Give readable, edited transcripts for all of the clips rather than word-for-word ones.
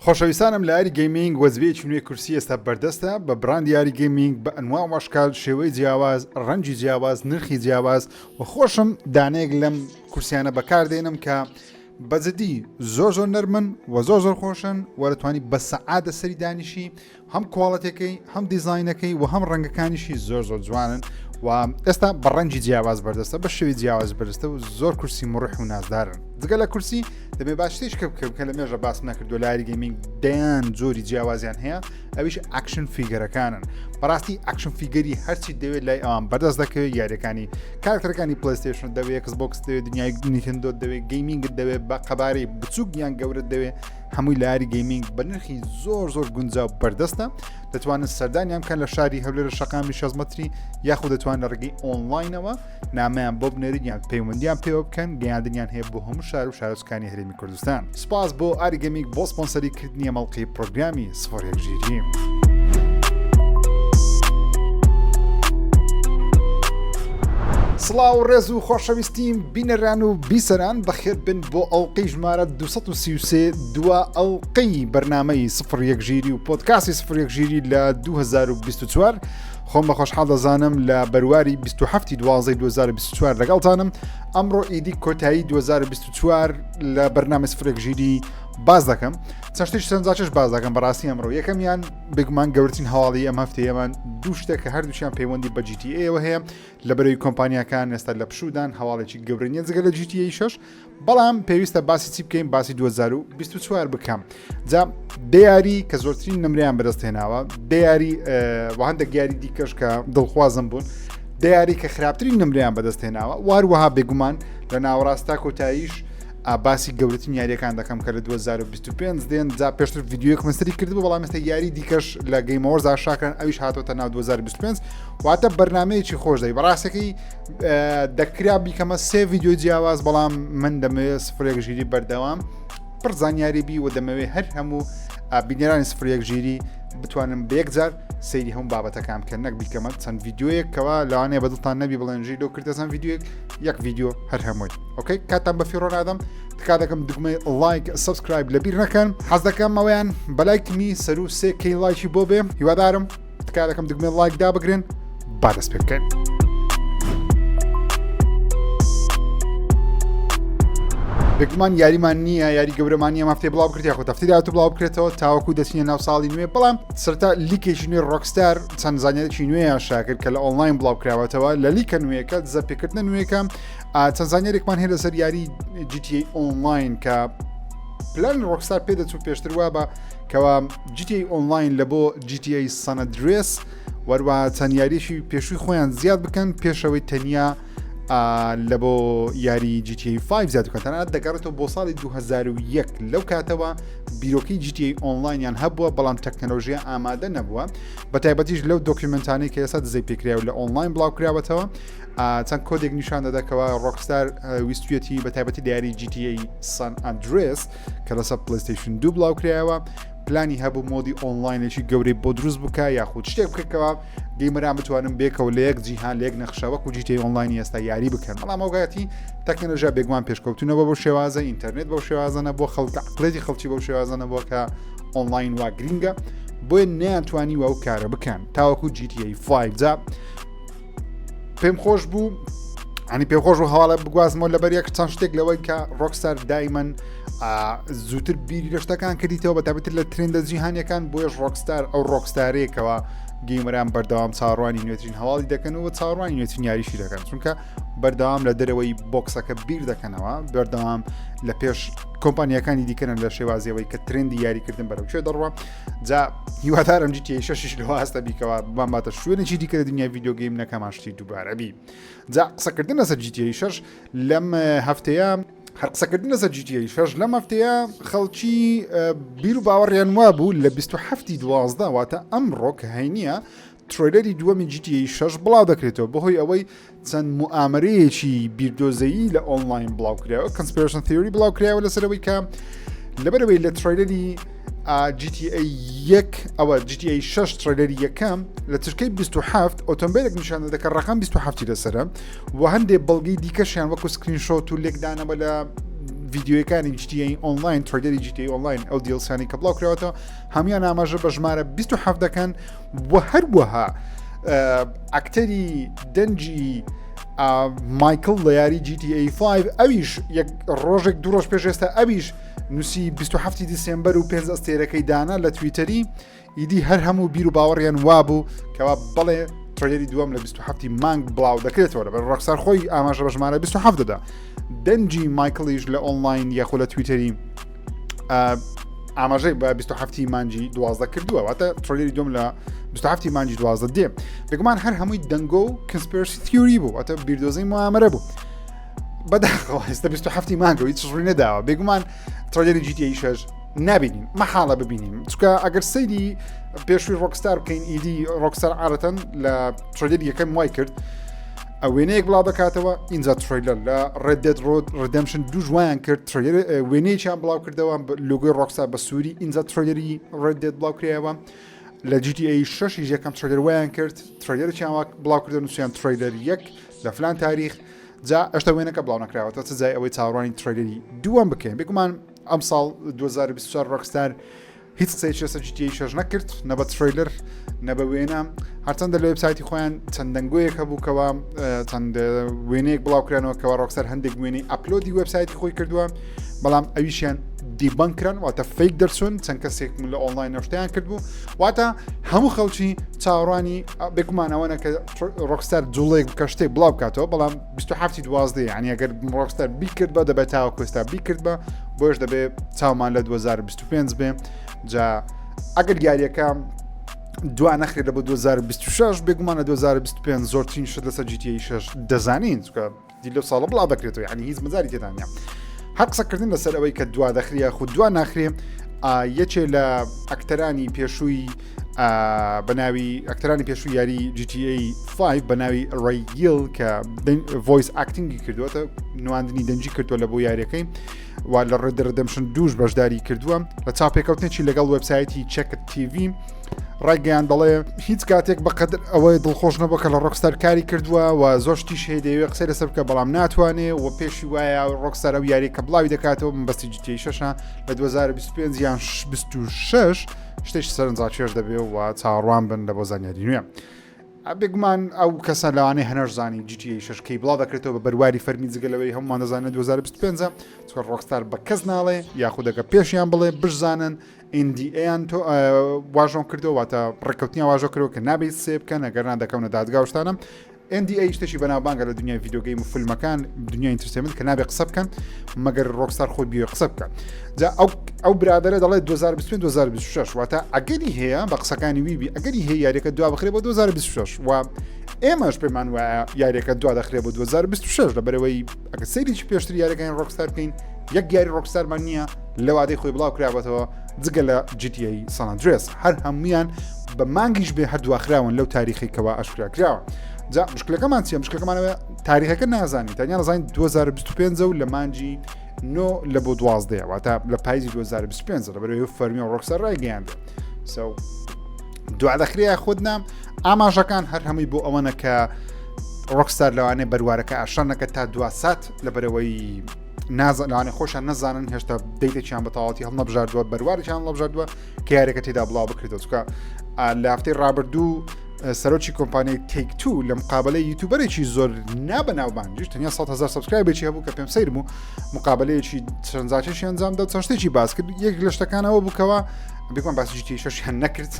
خۆشەویستانم لە ئاری گەیمینگ وەجبەیەکی نوێی کورسی ئێستا بەردەستە بە بڕاندی ئاری گەیمینگ بە ئەنواع و ئەشکال شێوەی جیاواز ڕەنگی جیاواز نرخی جیاواز و خۆشم دانەیەک لەم کورسیانە بەکاردێنم کە بەجددی زۆر زۆر نەرمن و زۆر زۆر خۆشن و دەتوانی بە سەعادە سەری دانیشی هەم quality ەکەی هەم دیزاینەکەی و هەم ڕەنگەکانیشی زۆر زۆر جوانن و ئێستا بە ڕەنگی جیاواز بەردەستە بە شێوی جیاواز بەرستە و زۆر کورسی مڕح و نازدارن جگە لە کورسی دەبێ باشتیش کە بکەم کە لە مێژە باس نەکردو لاری gaming دەیان جۆری جیاوازیان هەیە ئەویش action figure ەکانن بەڕاستی action figure ی هەرچی دەوێت لای ئەوان بەردەست دەکەوێت یاریەکانی کارکتەرەکانی PlayStation دەوێت Xbox دەوێت دنیای Nintendo دەوێت gaming ت دەوێت بە قەبارەی بچوک یان گەورەت دەوێت هەمووی لاری gaming بە نرخی زۆر زۆر گونجاو بەردەستە دەتوانن سەردانیان بکەن لە شاری هەولێر شەقامی 6 مەتری یاخود دەتوان لە ڕێگەی ئۆنلاینەوە نامیان بۆ بنێرن یان پەیوەندیان پێوە بکەن گەیاندنیان هەیە بۆ هەموو شار و شارۆچکانی هەرێمی کوردستان سپاس بۆ ئاری gaming بۆ سپۆنسەری کردنی ئەم ئەڵقەی پرۆگرامی سفر یەک ژیری. سڵاو و ڕێز و خۆشەویستیم بینەران و بیسەران بەخێر بن بۆ ئەڵقەی ژمارە 233 دوا ئەڵقەی بەرنامەی سفر یەک ژیری و پۆدکاستی سفر یەک ژیری لە 2024 خۆم بە خۆشحاڵ دەزانم لە بەرواری 27 دوازدەی 2024 لەگەڵتانم ئەمڕۆ ئیدی کۆتایی 2024 لە بەرنامەی سفر یەک ژیری باز دەکەم چەند شتێکی سەرنجڕاکێش باز دەکەم بەڕاستی ئەمڕۆ یەکەمیان بێگومان گەورترین هەواڵی ئەم هەفتەیەمان دوو شتە کە هەردووچیان پەیوەندی بە GTA ەوە هەیە لە بەرەوی کۆمپانیاکان ئێستا لە پشوودان هەواڵێکی گەورە نیە جگە لە GTA 6 بەڵام پێویستە باسی چی بکەین باسی 2024 بکەم جا دیاری کە زۆرترین نمریان بەدەست هێناوە دیاری و هەندێک یاری دیکەش کە دڵخوازم بوون دیاری کە خراپترین نمریان بەدەست هێناوە واروەها بێگومان لە ناوەڕاست تا کۆتاییش باسی گەورەترین یاریەکان دەکەم کە لە 2025 دێن جا پێشتر ڤیددیوەکم سری کردبوو بەڵام ئێستا یاری دیکەش لە Game Awards دا شاکران ئەویش هاتۆتە ناو 2025 واتە بەرنمەیەکی خۆش دەی بەڕاستەکەی دەکرا بیکەمە سێ ڤیددیو جیاواز بەڵام من دەمەوێت سفرێک ژیری بەردەوام پڕ زانیاری بی و دەمەوێت هەر هەموو بینەرانی سفرێک ژیری بتوانم بەیەک جار سەیری هەموو بابەتەکان بکەن نەک بیکەمە چەند ڤیددیوەیەک کەوا لەوانەیە بەدڵتان نەبی بڵێنژی لۆ کردە چەند ڤیددیوەک یەک ڤیددیو هەر هەمووی okay کاتان بە فیڕۆ نادەم تکا دەکەم دگمەی like subscribe لەبیر نەکەن حەز دەکەم ئەویان بەلای کمی سەر و سێ K like ی بۆ بێ هیوادارم تکا دەکەم دگمەی like دابگرن با دەست پێ بکەین. بێگومان یاریمان نییە یاری گەورەمان نییە مافتێ بڵاو بکرێت یاخود هەفتی داهاتوو بڵاو بکرێتەوە تاوەکو دەچینە ناو ساڵی نوێ بەڵام سەرتا leak ێکی نوێ Rockstar چەند زانیارێکی نوێیان شاکرد کە لە ئۆنلاین بڵاو کراوەتەوە لە leak ە نوێیەکە دزەپێکردنە نوێیەکە چەند زانیارێکمان هەیە لەسەر یاری GTA Online کە پلانی Rockstar پێ دەچوو پێشتر وا بە کەوا GTA Online لە بۆ GTA San Andreas وەروە چەند یاریشی پێشووی خۆیان زیاد بکەن پێشەوەی تەنیا لە بۆ یاری GTA 5 زیاد بکەن تەنانەت دەگەڕێتەوە بۆ ساڵی 2001 لەو کاتەوە بیرۆکەی GTA Online یان هەبووە بەڵام تەکنەلۆژیا ئامادە نەبووە بە تایبەتیش لەو document انەی کە ئێستا دزەی پێکرا و لە ئۆنلاین بڵاو کراوەتەوە چەند کۆدێک نیشان دەدەکەوە Rockstar ویستویەتی بە تایبەتی لە یاری GTA San Andreas کە لەسەر PlayStation دوو بڵاو کرایەوە پلانی هەبوو mode ی ئۆنلاینێکی گەورەی بۆ دروست بکە یاخود شتێک بکەکەوە gamer ان بتوانن بێکەوە لە یەک جیهان لە یەک نەخشە وەکو GTA Online ی ئێستا یاری بکەن بەڵام ئەوگاتی تەکنەلۆژیا بێگومان پێشکەوتونەوە بۆ شێوازە ئینتەرنێت بەو شێوازە نەبووە خەڵک عقلێتی خەڵکی بەو شێوازە نەبووە کە ئۆنلاین وا گرینگە بۆیە نەیانتوانی ئەو کارە بکەن تاوەکو GTA 5 جا پێم خۆش بوو ئەنی پێم خۆش و هەواڵە بگوازمەوە لەبەر یەک چەند شتێک لەوەی کە Rockstar دایمەن زووتر بیری لە شتەکان کردیتەوە بە تابەتر لە trend ە جیهانیەکان بۆیش Rockstar ئەو Rockstar ێکەوە gamer ان بەردەوام چاڕوانی نوێترین هەواڵی دەکەن و چاڕوانی نوێترین یاریشی دەکەن چونکە بەردەوام لە دەرەوەی box ەکە بیر دەکەنەوە بەردەوام لە پێش کۆمپانیەکانی دیکەن لە شێوازیەوەی کە trend ی یاریکردن بەرەو کوێ دەڕوە جا هیوادارم GTA شەشیش لەوە ئاستە بیکەوە بمانباتە شوێنێکی دیکە لە دنیای video game نەکەمان شتی دووبارە بی جا قسەکردن لەسەر GTA شەش لەم هەفتەیە هەر قسەکردن لەسەر GTA شەش لەم هەفتەیە خەڵکی بیر و باوەڕیان وابوو لە 27 دوازدە واتە ئەمڕۆ کە هەینیە trailer ی دووەمی GTA 6 بڵاو دەکرێتەوە بەهۆی ئەوەی چەند موئامەرەیەکی بیردۆزەیی لە ئۆنلاین بڵاو کراوە conspiracy theory بڵاو کراوە لەسەرەوەی کە لەبەرەوەی لە trailer ی GTA یەک ئەوە GTA 6 trailer ی یەکەم لە چرکەی 27 ئۆتۆمبیلێک نیشان دەکە ڕقم 27 لەسرە و هەندێک بەڵگەی دیکەشیان وەکو screenshot و لێکدانەوە لە ڤیدیۆیەکانی GTA Online trailer ی GTA Online ئەو DLC انەی کە بڵاو کراوەتەوە هەموان ئاماژە بە ژمارە 27 دەکەن و هەروەها ئەکتەری دەنگی مایکل لە یاری GTA 5 ئەویش یەک ڕۆژێک دوو ڕۆژ پێش ئێستا ئەویش نووسی 27 دیسێمبەر و پێنج ئەستێرەکەی دانا لە تویتەری ئیدی هەر هەموو بیر و باوەڕیان وابوو کەوا بەڵێ trailer ی دووەم لە 27 مانگ بڵاو دەکرێتەوە لەبەر ڕۆکستار خۆی ئاماژە بە ژمارە 27 دەدا دەنگی مایکڵیش لە ئۆنلاین یاخۆ لە تویتەری ئاماژەی بە 27 مانگی 12 کردووە واتە trailer ی دوم لە 27 مانگی 12 دێ بێگومان هەر هەمووی دەنگۆ و conspiracy theory بوو واتە بیردۆزەی موامەرە بوو بەداخەوە ئێستا 27 مانگەوە هیچ ڕووی نەداوە بێگومان trailer ی GTA 6 نابینین مەحاڵە ببینین چکە ئەگەر سەیری پێشووی ڕۆکستار بکەین ئیدی ڕۆکستار عادەتەن لە trailer یەکەم وای کرد وێنەیەک بڵاو دەکاتەوە ئینجا trailer لە Red Dead Road Redemption دوو وایان کرد trailer وێنەیەکیان بڵاو کردەوە لۆگۆی ڕۆکستار بە سووری ئینجا trailer ی Red Dead بڵاو کرایەوە لە GTA 6 یەکەم trailer وایان کرد trailer ێکیان بڵاو کردە نووسیان trailer یەک لە فلان تاریخ جا ئەشتا وێنەکە بڵاو نەکراوەتەوە چ جای ئەوەی چاوەڕوانی trailer ی دووەم بکەین بێگومان ئەمساڵ 2024 ڕۆکستار هیچ قسەیەکی لەسەر GTA 6 نەکرد نە بە trailer نە بە وێنە هەرچەندە لە وێبسایتی خۆیان چەند دەنگۆیەک هەبوو کەوا چەند وێنەیەک بڵاوکرانەوە کەوا ڕۆکستار هەندێک وێنەی upload ی وێبسایتی خۆی کردووە بەڵام ئەویشیان debunk کران واتە fake دەرچوون چەند کەسێک لە ئۆنلاین نەشتیان کردبوو واتە هەموو خەڵکی چاوەڕوانی بێگومان ئەوەنە کە ڕۆکستار جوڵێک بکە شتێک بڵاو بکاتەوە بەڵام 27 دوازدە یعنی ئەگەر ڕۆکستار بیکرد بە دەبێت تاوە کوێستا بیکرد بە بۆش دەبێ چاومان لە 2025 بێ جا ئەگەر یاریەکە دوا نەخرێت لە بۆ 2026 بێگومان لە 2025 زۆرترین شت لەسەر GTA 6 دەزانین چونکە دی لەو ساڵە بڵاو دەکرێتەوە یعنی هیچ مەجاری تێدا نییە هەر قسەکردن لەسەر ئەوەی کە دوا دەخرێ یاخود دوا ناخرێ یەکێ لە ئەکتەرانی پێشووی بە ناوی ئەکتەرانی پێشوو یاری GTA 5 بە ناوی ڕیگیل کە voice acting ی کردووەتە نواندنی دەنگی کردووە لە بۆ یاریەکەی و لە Red Dead Redemption دووش بەشداری کردووە لە چاپێکەوتنێکی لەگەڵ وبسایەتی Checked TV ڕایگەیان دەڵێ هیچ کاتێک بەقدر ئەوەی دڵخۆش نەبوو کە لە ڕۆکستار کاری کردووە و زۆر شتیش هەیە دەیەوێت قسەی لەسەر بکە بەڵام ناتوانێ و پێشی وایە ڕۆکستار ئەو یاری کە بڵاوی دەکاتەوە مەبەستی GTA شەشە لە 2025 یان 26 شتێکی سەرنجڕاکێش دەبێ و چاوەڕوان بن لە بۆ زانیاری نوێ. بێگومان ئەو کەسە لەوانەیە هەنەش زانی GTA 6 کەی بڵاو دەکرێتەوە بە بەرواری فەرمی جگە لەوەی هەمومان دەزانێت 2025 چونکە ڕۆکستار بە کەس ناڵێ یاخود دەگە پێشیان بڵێ بشزانن NDA یان تۆ واژۆن کردەوە واتە ڕێککەوتنیان واژۆ کردەوە کە نابێت سێ بکەن ئەگەر نا دەکەونە دادگا و شتانە NDA شتێکی بەناوبانگە لە دنیای video game و فیلمەکان دنیای entertainment کە نابێ قسە بکەن مەگەر ڕۆکستار خۆی بێ قسە بکە جا ئەو ئەو برادەرە دەڵێت 2025 2026 واتە ئەگەری هەیە بە قسەکانی ویبی ئەگەری هەیە یاریەکە دوا بخرێ بۆ 2026 و ئێمەش پێمان وایە یاریەکە دوا دەخرێ بۆ 2026 لەبەرەوەی ئەگە سەیرێکی پێشتر یاریەکانی ڕۆکستار بکەین یەک یاری ڕۆکستارمان نییە لە وادەی خۆی بڵاو کرابەتەوە جگە لە GTA San Andreas هەر هەمویان بە مانگیش بێ هەر دواخراون لەو تاریخی کەوا ئاشکرا کراوە جا مشکلەکەمان چیە مشکلەکەمانەوە تاریخەکە نازانین تەنیا نازانین 2025 و لە مانگی نۆ لە بۆ دوازدەیە واتە لە پایزی 2025 لە بەرەوەی فەرمی و ڕۆکستار ڕایگەیاند سو دوا دەخرێ خود نام ئاماژەکان هەر هەمووی بۆ ئەوەنە کە ڕۆکستار لەوانەیە بەروارەکە ئاشان نەکە تا دوا سات لە بەرەوەی لەوانەیە خۆشیان نەزانن هێشتا date ێکیان بە تەواوەتی هەڵنەبژاردووە بەروارێکیان هەڵنەبژاردووە کە یاریەکە تێدا بڵاو بکرێتەوە چونکە لە هەفتەی ڕابردوو سەرۆکی کۆمپانیای Take Two لە مقابلەی YouTuber ێکی زۆر نابەناوبانگیش تەنیا 100 هزار subscribe ێکی هەبوو کە پێم سەیر بوو مقابلەیەکی سەرنجڕاکێشی ئەنجامدا چەند شتێکی باس کرد یەک لە شتەکانەوە بووکەوە بێگومان باسی GTA 6 نەکرد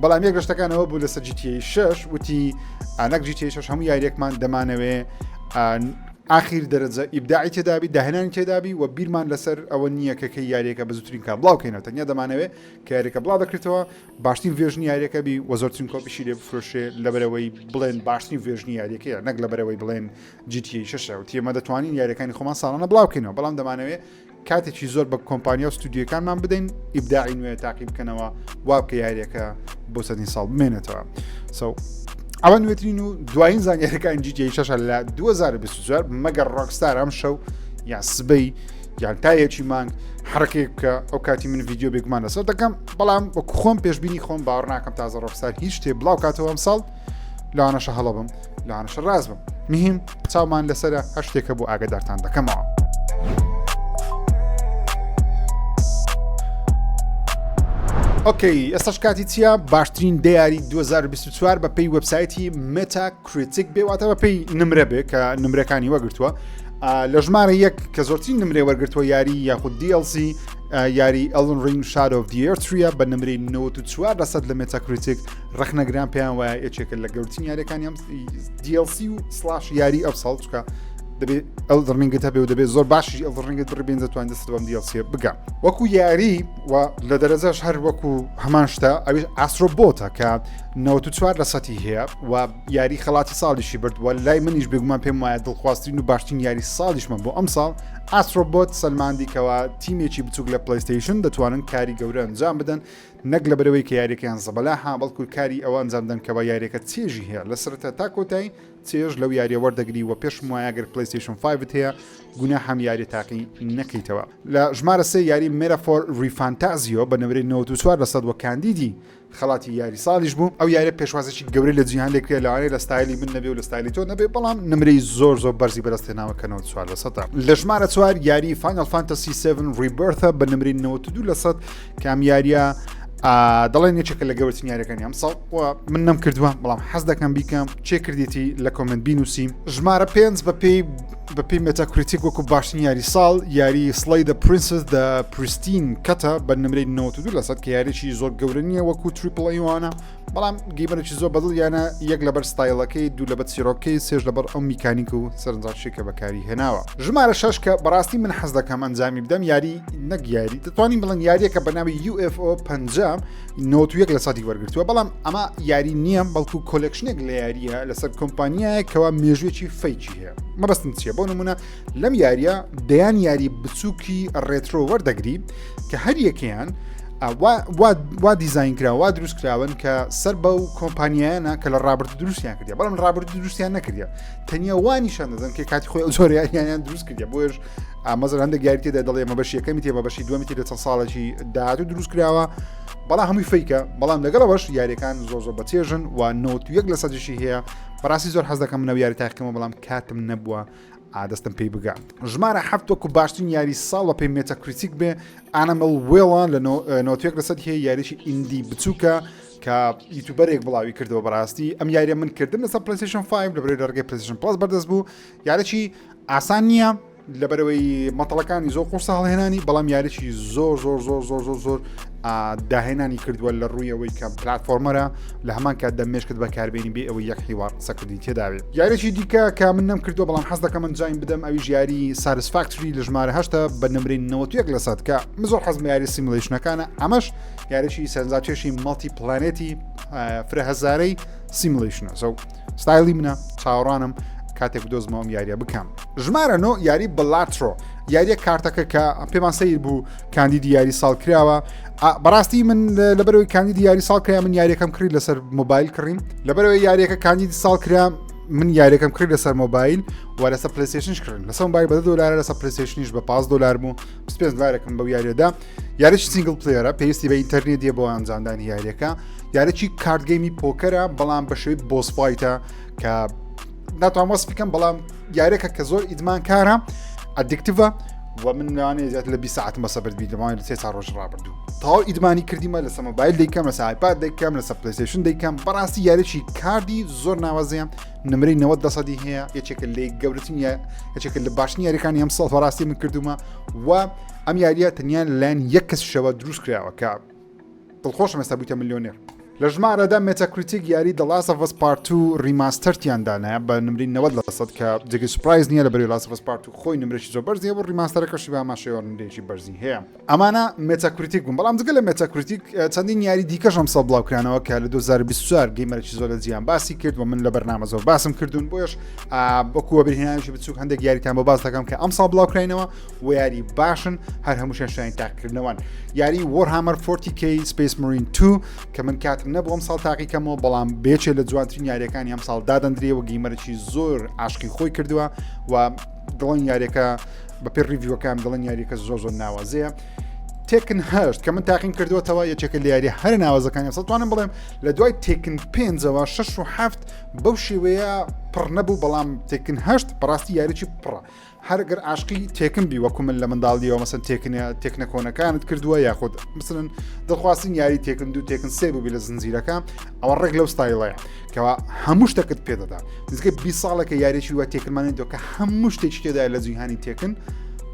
بەڵام یەک لە شتەکانەوە بوو لەسەر GTA 6 وتی نەک GTA 6 هەموو یاریەکمان دەمانەوێ ئاخیر دەرەجە ئیبداعی تێدابی داهێنانی تێدابی و بیرمان لەسەر ئەوە نییە کە کەی یاریەکە بە زووترین کات بڵاو کەینەوە تەنیا دەمانەوێ کە یاریەکە بڵاو دەکرێتەوە باشترین version ی یاریەکە بی و زۆرترین کۆپیشی لێ بفرۆشێ لەبەرەوەی بڵێن باشترین version ی یاریەکەیە نەک لەبەرەوەی بڵێن GTA 6 و تێمە دەتوانین یاریەکانی خۆمان ساڵانە بڵاو بکەینەوە بەڵام دەمانەوێ کاتێکی زۆر بە کۆمپانیا و ستودیۆکانمان بدەین ئیبداعی نوێ تاقی بکەنەوە وا بکە یاریەکە بۆ چەندین ساڵ بمێنێتەوە so ئەوە نوێترین و دوایین زانیاریەکان GTA 6 لە 2024 مەگەر ڕۆکستار ئەم شەو یا سبەی یان تا یەکی مانگ حرەکێک بکە ئەو کاتی من ڤیددیو بێگومان لەسەر دەکەم بەڵام وەک خۆم پێشبینی خۆم باوەڕ ناکەم تازە ڕۆکستار هیچ شتێ بڵاو کاتەوە ئەم ساڵ لەوانەشە هەڵە بم لەوانەشە ڕاست بم مهم چاومان لەسرە هەر شتێکە بۆ ئاگدارتان دەکەمەوە. Okay ئێستاش کاتی چییە؟ باشترین دە یاری 2024 بە پێی وبسایتی Metacritic بێ واتە بە پێی نمرە بێ کە نمرەکانی وەگرتووە لە ژمارە یەک کە زۆرترین نمرێ وەرگتووە یاری یاخود DLC یاری Elden Ring Shadow of the Erdtree ە بە نمرەی 94 لەسەد لە Metacritic ڕەخنەگران پێیان وایە یەکێکە لە گەورترین یاریەکانی ئەم DLC و slash یاری ئەو ساڵ چکە دەبێت Elden Ring ت هەبێ و دەبێت زۆر باشی Elden Ring ت بڕبێن دەتوان دەست بەم DLC بگە وەکو یاری و لە دەرەجەش هەر وەکو هەمان شتە ئەویش Astro Bot ە کە 94 لە سەتی هەیە و یاری خەڵاتی ساڵیشی برد و لای منیش بێگومان پێم وایە دڵخواسترین و باشترین یاری ساڵیشمە بۆ ئەم ساڵ Astro Bot سەلماندی کەوا تیمێکی بچوک لە PlayStation دەتوانن کاری گەورە ئەنجام بدەن نەک لەبەرەوەی کە یاریەکەیان زەبەلاحە بەڵکو کاری ئەوە ئەنجام دەن کەوا یاریەکە چێژی هەیە لە سەرەتا تا کۆتایی چێژ لەو یاریە وەردەگری وە پێشم وایە گەر PlayStation 5 هەیە گوناحەم یاری تاقی نەکەیتەوە. لە ژمارە سێ یاری Metaphor ReFantazio بە نمرەی 94 لە سەد وە کاندیدی خەڵاتی یاری ساڵیش بوو ئەو یاریە پێشوازێکی گەورەی لە جیهان لێکرێ لەوانەیە لە ستایلی من نەبێ و لە ستایلی تۆ نەبێ بەڵام نمرەی زۆر زۆر بەرزی بەدەستهێناوە کە 94 لە سەدە. لە ژمارە چوار یاری Final Fantasy 7 Rebirth ە بە نمرەی 92 لە سەد کە ئەم یاریە دەڵێن یەکێکە لە گەورەترین یاریەکانی ئەم ساڵ و من نەم کردووە بەڵام حەز دەکەم بیکەم چێ کردیتی لە comment بینوسی ژمارە پێنج بەپێی بەپێی Metacritic وەکو باشترین یاری ساڵ یاری Slay the Princess The Pristine Cut ە بە نمرەی 92 لە سەد کە یاریی زۆر گەورە نییە وەکو triple A وانە بەڵام gamer ێکی زۆر بەدڵیانە یەک لەبەر ستایلەکەی دوو لەبەر چیرۆکەی سێش لەبەر ئەو میکانیک و سەرنجڕاکێشی کە بەکاری هێناوە ژمارە شەش کە بەڕاستی من حەز دەکەم ئەنجامی بدەم یاری نەک یاری دەتوانین بڵێن یاریەکە بە ناوی UFO 50 91 لە سەدی وەرگرتووە بەڵام ئەمە یاری نییە بەڵکو collection ێک لە یاریە لەسەر کۆمپانیایە کەوا مێژوێکی fake ی هەیە مەبەستم چییە بۆ نمونە لەم یاریە دەیان یاری بچووکی retro وەردەگری کە هەر یەکەیان وا دیزین کرا وا دروست کراون کە سەر بەو کۆمپانیایانە کە لە ڕابرد دروستیان کردی بەڵام ڕابرد دروستیان نەکردە تەنیا وا نیشان دەدەن کە کاتی خۆی ئەو زۆر یاریانیان دروست کردی بۆیش ئامەزر هەندێک یاری تێدا دەڵێ مە بەشی یەکەمی تێ بە بەشی دووەمی تێ لە چەند ساڵێکی داهاتوو دروست کراوە بەڵام هەمووی fake ە بەڵام لەگەڵەوەش یاریەکان زۆر زۆر بەچێژن و 91 لە سەدیشی هەیە بەڕاستی زۆر حەز دەکەم منەوە یاری تاقیکەمەوە بەڵام کاتم نەبووە ئادەستم پێی بگا ژمارە هەفت وەکو باشترین یاری ساڵ بە پێی Metacritic بێ Animal Well ە لە 91 لە سەد هەیە یاریی indie بچووکە کە YouTuber ێک بڵاوی کردەوە بەڕاستی ئەم یاریە من کردم لەسەر PlayStation 5 لە بەرەی لە ڕێگەی PlayStation Plus بەردەست بوو یارێکی ئاسان نییە لەبەرەوەی مەتەڵەکانی زۆر قورسە هەڵهێنانی بەڵام یاریی زۆر زۆر زۆر زۆر زۆر زۆر داهێنانی کردووە لە ڕوویەوەی کە platformer ە لە هەمان کات دەمێشکت بەکاربێنی بێ ئەوەی یەک حیوار قسەکردنی تێداوێت یاریی دیکە کە من نەم کردووە بەڵام حەز دەکەم ئەنجامی بدەم ئەویش یاری Satisfactory لە ژمارە هەشتە بە نمرەی 91 لە سەد کە من زۆر حەزم یاری simulation ەکانە ئەمەش یاریی سەرنجاکێشی multi planet ی فرە هەزارەی simulation ە so ستایلی منە چاوەڕانم کاتێک بدۆزمەوە ئەم یاریە بکەم ژمارە نۆ یاری Balatro یاریە کارتەکە کە پێمان سیر بوو کاندیدی یاری ساڵ کراوە بەڕاستی من لەبەرەوەی کاندیدی یاری ساڵ کرا من یاریەکەم کڕی لەسەر مۆبایل کڕیم لەبەرەوەی یاریەکە کاندیدی ساڵ کرا من یاریەکەم کڕی لەسەر مۆبایل و لەسەر PlayStation ش کڕیم لەسەر مۆبایل بە دلار لەسەر PlayStation یش بە 5 دلار بوو 25 دلارێکم بەو یاریەدا یاریی single player ە پێویستی بە ئینتەرنێت بۆ ئەنجامدانی یاریەکە یاریی card game ی پۆکەرە بەڵام بە شێوەی boss fight ە کە ناتوان وەسفی بکەم بەڵام یاریەکە کە زۆر ئیدمانکارە addictive ە و من لەوانەیە زیاتر لە 20 ساعتم بەسە برد بیدەماوە لە سێ چوار ڕۆژ ڕابردوو تەواو ئیدمانی کردیمە لەسەر مۆبایل دەیکەم لەسەر iPad دەیکەم لەسەر PlayStation دەیکەم بەڕاستی یاریی کاردی زۆر ناوازەیە نمرەی 90 لەسەدی هەیە یەکێکە لە گەورەترین یەکێکە لە باشترین یاریەکانی ئەم ساڵ بەڕاستی من کردومە و ئەم یاریە تەنیا لەلایەن یەک کەسیشەوە دروست کراوە کە دڵخۆشم ئێستا بوویتە ملیۆنێر. لە ژمارەدا Metacritic یاری The Last of Us Part 2 Remastered یان دانایە بە نمرەی 90 لە سەد کە جێگەی surprise نییە لە بەرەی Last of Us Part 2 خۆی نمرەشی زۆر بەرز نییە بۆ remaster ەکەشی بە هەمان شێوە نمرەیەکی بەرزی هەیە ئەمانە Metacritic بوون بەڵام جگە لە Metacritic چەندین یاری دیکەش ئەمساڵ بڵاوکرانەوە کە لە 2024 gamer ێکی زۆر لە جیهان باسی کرد و من لە بەرنامە زۆر باسم کردوون بۆیەش وەکو وەبەرهێنانێکی بچووک هەندێک یاریتان بۆ باس دەکەم کە ئەمساڵ بڵاوکراینەوە و یاری باشن هەر هەمووشیان شایانی تاقیکردنەوەن یاری Warhammer 40K Space Marine 2 کە من کاتم نەبوو ئەم ساڵ تاقیکەمەوە بەڵام بێچێ لە جوانترین یاریەکانی ئەم ساڵ دادەندرێ و gamer ێکی زۆر عاشقی خۆی کردووە و دڵن یاریەکە بە پێ review ەکان دڵن یاریەکە زۆر زۆر ناوازەیە Tekken هەشت کە من تاقیم کردوێتەوە یەکێکە لە یاری هەر ناوازەکانی ئەمساڵ توانم بڵێم لە دوای Tekken پێنجەوە شەش و هەفت بەو شێوەیە پڕ نەبوو بەڵام Tekken هەشت بەڕاستی یاریی پڕە. هەرگەر عاشقی Tekken بی وەکو من لە منداڵیەوە مەسەن Tekken ە Tekken ە کۆنەکانت کردووە یاخود مثلەن دڵخواستن یاری Tekken دوو Tekken سێ بووبی لە زنجیرەکە ئەوە ڕێک لەو ستایلەیە کەوا هەموو شتەکەت پێدەدا نزیکە 20 ساڵێکە یاریی وە Tekken مان دۆکە هەموو شتێکی تێدا لە جیهانی Tekken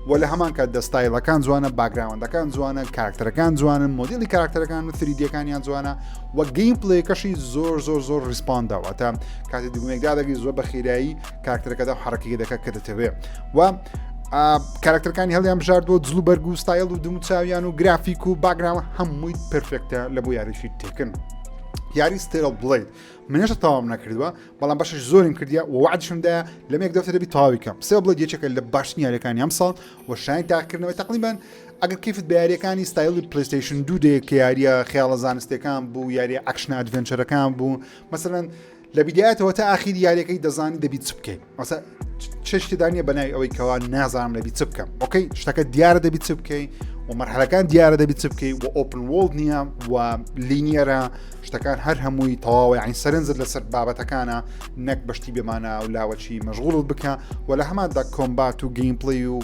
و لە هەمان کات دەستایلەکان جوانە background ەکان جوانە کارکتەرەکان جوانن مۆدیلی کارکتەرەکان و 3D ەکانیان جوانە و gameplay ەکەشی زۆر زۆر زۆر respond ەوە تا کاتی دوگمێکدا دەگی زۆر بە خێرایی کارکتەرەکەدا حرەکەی دەکە کە دەتەوێ و کارکتەرەکانی هەڵیان بژاردووە جل و بەرگ و ستایل و دموچاویان و گرافیک و background هەمووی perfect ە لە بۆ یاریشی Tekken. یاری Stellar Blade منێشە تەواوم نەکردووە بەڵام بەشش زۆرم کردیا و وعدشمدا لە مێک دەفتە دەبی تەواوی کەم Stellar Blade یەکێکە لە باشترین یاریەکانی ئەم ساڵ و شایان تاقیکردنەوەی تقریبا ئەگەر کەیفت بە یاریەکانی ستایلی PlayStation دوو دێ کە یاریە خەیاڵە زانستیەکان بوو یاریە action adventure ەکان بوو مەسەلەن لە بیدایەتەوە تا ئاخیری یاریەکەی دەزانی دەبی چ بکەیت مەسە چشتدا نییە بەناوی ئەوەی کەوا نازانم لەبی چ بکەم okay شتەکە دیارە دەبی چ بکەی و مەرحەلەکان دیارە دەبی چ بکەی و open world نییە و linear ە شتەکان هەر هەمووی تەواوە یعنی سەرنجت لەسەر بابەتەکانە نەک بەشتی بێمانە و لاوەچی مەشغوڵت بکە و لە هەماندا combat و gameplay و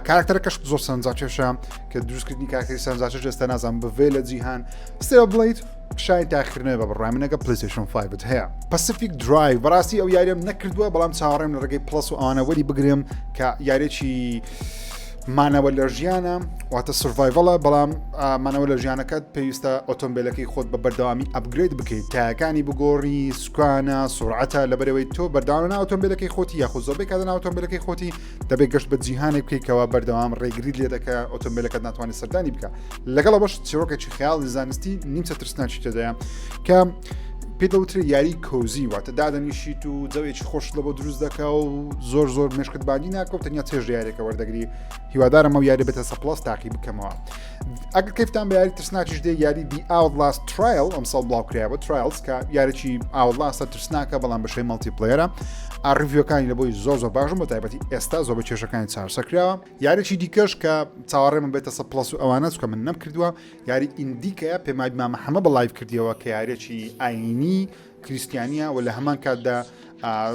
کارکتەرەکەش زۆر سەرنجاکێشە کە دروستکردنی کارکتەری سەرنجاکێش ئێستا نازانم بڤێ لە جیهان Stellar Blade شای تاقیکردنەوە بە بڕای من ئەگە PlayStation 5 هەیە. Pacific Drive بەڕاستی ئەو یاریەم نەکردووە بەڵام چاوەڕێم لە ڕێگەی Plus و ئەوانە وەری بگرم کە یاریێکی مانەوە لە ژیانە واتە survival ە بەڵام مانەوە لە ژیانەکەت پێویستە ئۆتۆمبیلەکەی خۆت بە بەردەوامی upgrade بکەیت تایەکانی بگۆڕی سوکانە سرعەتە لەبەرەوەی تۆ بەردەوام ناو ئۆتۆمبیلەکەی خۆتی یاخود زۆربەی کاتە ناو ئۆتۆمبیلەکەی خۆتی دەبێت گەشت بە جیهانێک بکەیتەوە بەردەوام ڕێگریت لێ دەکە ئۆتۆمبیلەکەت ناتوانێت سەردانی بکە لەگەڵ ئەوەش چیرۆکێکی خەیاڵی زانستی نیمچە ترسناکی تێدایە کە پێ دەوترێت یاری cozy واتە دادەنیشیت و جەوێکی خۆش لە بۆ دروست دەکا و زۆر زۆر مشکت بانی ناکەوت تەنیا چێژ یاریەکە وەردەگری هیوادارم ئەو یاری بێتە سە Plus تاقی بکەمەوە ئەگەر کەفتان بە یاری ترسناکیش دێ یاری The Outlast Trial ئەمساڵ بڵاو کرایەوە Trials کە یاریی Outlast ە ترسناکە بەڵام بەشەی multiplayer ە review ەکانی لە بۆی زۆر زۆر باشم بە تایبەتی ئێستا زۆر بە کێشەکانی چارەسەر کراوە یاریی دیکەش کە چاوەڕێ من بێتە سە Plus و ئەوانە چکە من نەم کردووە یاری ئیندیکەیە پێمای مامە حەمە بە live کردیەوە کە یاریی ئاینی کریسیانە و لە هەمان کاتدا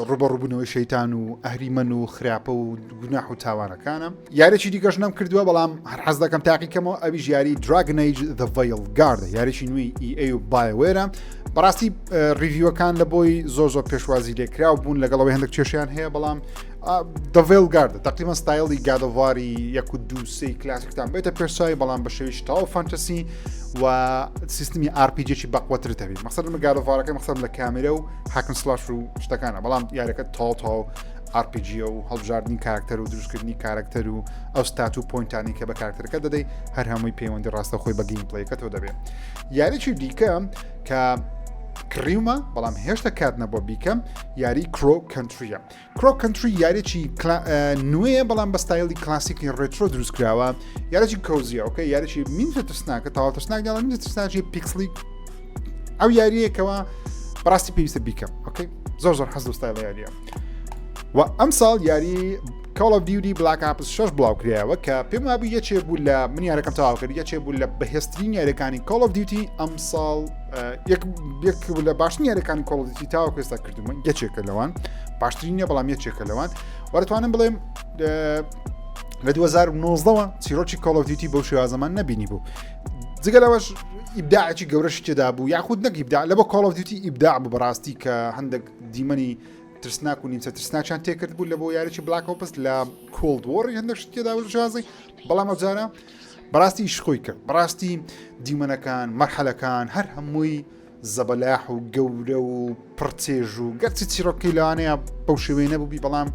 ڕوبەڕوبوونەوەی شەیتان و ئەهریمەن و خراپە و گوناح و تاوانەکانە یاریی دیکەش نەم کردووە بەڵام هەر حەز دەکەم تاقیکەمەوە ئەویش یاری Dragon Age The Veilguard یاریی نوێی EA و BioWare ە بەڕاستی review ەکان لە بۆی زۆر زۆر پێشوازی لێکراو بوون لەگەڵەوەی هەندێک کێشیان هەیە بەڵام The Veilguard تقریبا ستایلی God of War ی یەک و دوو سێی کلاسیکتان بێتە پێشچوی بەڵام بە شێویش تاو fantasy و سیستمی RPG ی بەقوەتر دەبی مەسەر لە God of War ەکە مەسەر لە کامێرە و hack and slash و شتەکانە بەڵام یاریەکە تاو تاو RPG و هەڵبژاردننی کارکتەر و دروستکردنی کارکتەر و ئەو stat و point انی کە بە کارکتەرەکە دەدەی هەر هەمووی پەیوەندی ڕاستە خۆی بە gameplay ەکەتەوە دەبێت یاریی دیکە کە کڕیومە بەڵام هێشتا کات نەبووە بیکەم یاری Crow Country ە Crow Country یاریی نوێیە بەڵام بە ستایلی کلاسیکی retro دروست کراوە یاریی cozy یە okay یاریی مینجە ترسناکە تاوا ترسناک دیاڵە مینجە ترسناکی پیکسلی ئەو یاریەکەوە بەڕاستی پێویستە بیکەم okay زۆر زۆر حەز لە ستایل یاریە و ئەم ساڵ یاری Call of Duty Black Ops 6 بڵاو کرایەوە کە پێم وابوو یەکێ بوو لە من یارەکەم تەواو کرد یەکێ بوو لە بەهێزترین یاریەکانی Call of Duty ئەم ساڵ یەک یەک لە باشترین یاریەکانی Call of Duty تاوەکو ئێستا کردومە یەکێکە لەوان باشترین نیە بەڵام یەکێکە لەوان وەرەتوانم بڵێم لە 2019ەوە چیرۆکی Call of Duty بەو شێوازەمان نەبینی بوو جگە لەوەش ئیبداعێکی گەورەشی تێدا بوو یاخود نەک ئیبداع لە بۆ Call of Duty ئیبداع بوو بەڕاستی کە هەندێک دیمەنی ترسناک و نیمچە ترسناکیان تێکرد بوو لە بۆ یاریی Black Ops لە Cold War ی هەندێک شت تێدا بوو شێوازی بەڵام ئەوجارە بەڕاستی ئیش خۆی کرد بەڕاستی دیمەنەکان مەرحەلەکان هەر هەمووی زەبەلاح و گەورە و پڕچێژ و گەرچی چیرۆکی لەوانەیە بەو شێوەیە نەبووبی بەڵام